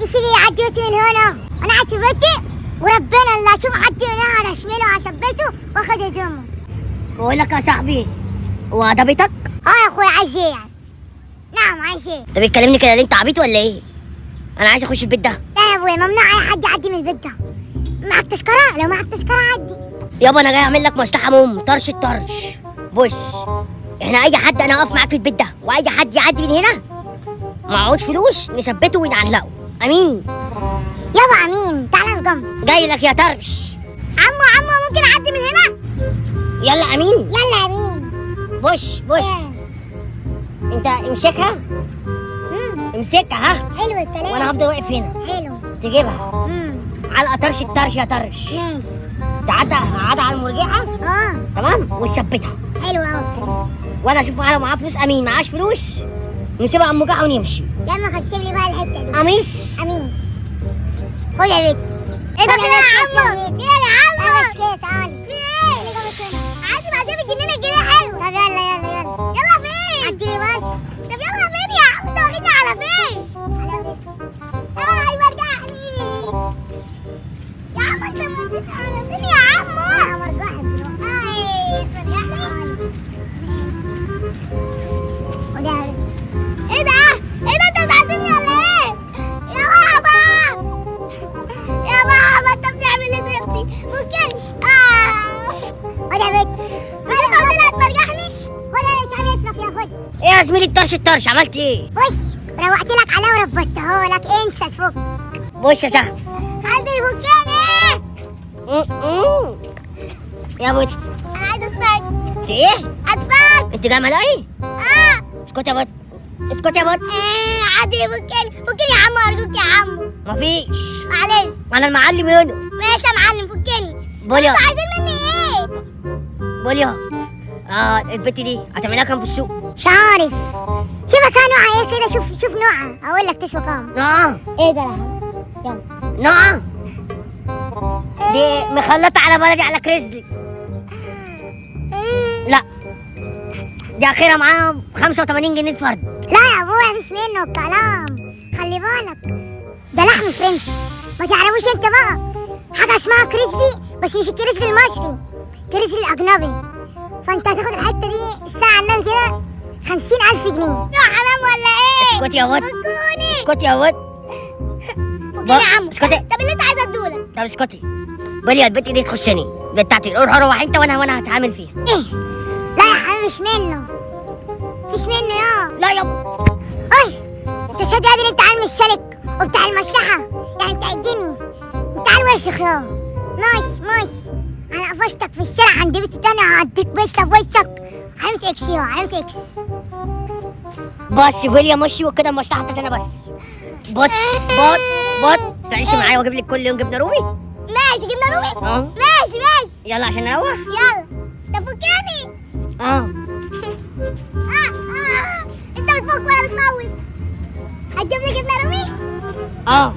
محدش يجي يعدي بيتي من هنا. انا قاعد في بيتي وربنا اللي اشوف عدي من هنا هشمله وهثبته واخد هدومه. بقول لك يا صاحبي، هو ده بيتك؟ اه يا اخويا، عايز ايه يعني؟ نعم، عايز ايه؟ انت بتكلمني كده ليه؟ انت عبيط ولا ايه؟ انا عايز اخش البيت ده. لا يا ابويا، ممنوع اي حد يعدي من البيت ده. معاك تذكرة؟ لو معاك تذكرة عدي. يابا انا جاي اعمل لك مصلحة مم طرش الطرش. بص، احنا اي حد، انا اقف معاك في البيت ده، واي حد يعدي من هنا معهوش فلوس نثبته ونعلقه. امين؟ يابا امين، تعالى في جنب. جاي لك يا طرش. عمو عمو، ممكن اعدي من هنا؟ يلا امين. يلا امين. بص بص. إيه؟ انت امسكها. امسكها ها. حلو الكلام. وانا هفضل واقف هنا. حلو. تجيبها علقه طرش الطرش يا طرش. ماشي. تعدى عادة على المرجحة. اه. تمام، وتثبتها. حلو قوي الكلام. وانا اشوف معاه، لو معاه فلوس امين، معاش فلوس نسيبها على المرجحة ونمشي. يا اما خشب لي بقى الحتة دي. قميص. قميص. خد يا بنت. ايه ده؟ في ايه يا عمو؟ في ايه يا عمو؟ بس كده، تعالي. في ايه؟ عادي، بعدين بتجيب لنا الجنيه. حلو. طب يلا يلا يلا يلا. فين؟ عديلي بس. طب يلا فين يا عم؟ انت واخدني على فين؟ على فين؟ اه هيرجعني يا عم. انت وديتني على فين يا عمو؟ مرجحك دلوقتي. اه مرجحني. ايه ده؟ ايه ده؟ انت بتعذبني ولا ايه؟ يا بابا يا بابا، انت بتعمل ايه؟ سيبتي ممكن. اه خد يا بنت. مش انت قلت لي هتمرجحني؟ خد، انا مش عارف اسمك يا خد. ايه يا زميلي الطرش الطرش، عملت ايه؟ بص، روقت لك عليها وربطتها لك، انسى تفك. بص يا صاحبي. حد يفكني. يا بنت. انا عايز اتفك. انت ايه؟ اتفك. انت جاي ملاقي؟ اه. اسكت يا بنت، اسكت يا بنت. ايه، حد يفكني، فكني يا عم، ارجوك يا عم. مفيش. معلش. انا المعلم هنا. ماشي يا معلم، فكني. بوليا. انتوا عايزين مني ايه؟ بوليا، اه البت دي هتعملها كام في السوق؟ مش عارف، شوفها كان نوعها ايه كده. شوف شوف نوعها، اقول لك تسوى كام. نوعها؟ ايه ده يلا. نوعها دي مخلطة على بلدي على كريزلي. لا، دي اخرها معاها 85 جنيه الفرد. لا يا ابويا، مفيش منه الكلام. خلي بالك، ده لحم فرنش، ما تعرفوش انت بقى حاجة اسمها كريزلي، بس مش الكريزلي المصري، كريزلي الاجنبي. فانت هتاخد الحتة دي الساعة على النبي كده 50,000 جنيه. يا حمام ولا ايه؟ اسكت يا واد. فكوني. اسكت يا واد. فكوني يا عم. اسكتي. طب اللي انت عايز ادولك. طب اسكتي. بوليا، البت دي تخشني، دي بتاعتي. روح روح انت، وانا هتعامل فيها. ايه؟ لا يا حبيبي، مش منه، مفيش منه يا لا يابا. اي، انت صدق قادر؟ انت عامل السلك وبتاع المصلحة يعني، انت الجني، انت عيل وسخ يا ماشي ماشي. انا قفشتك في الشارع عند بيت تاني، هعديك بشلة في وشك. علامة اكس يا علامة اكس. بس بوليا مشي، وكده المصلحة بتاعتي انا بس. بط بط بط، تعيشي معايا واجيب لك كل يوم جبنه رومي. ماشي، جبنة رومي. اه. ماشي ماشي. يلا عشان نروح. يلا، طب فكني. اه. آه آه. انت بتفك ولا بتموت؟ هتجيب لي جبنة رومي؟ اه.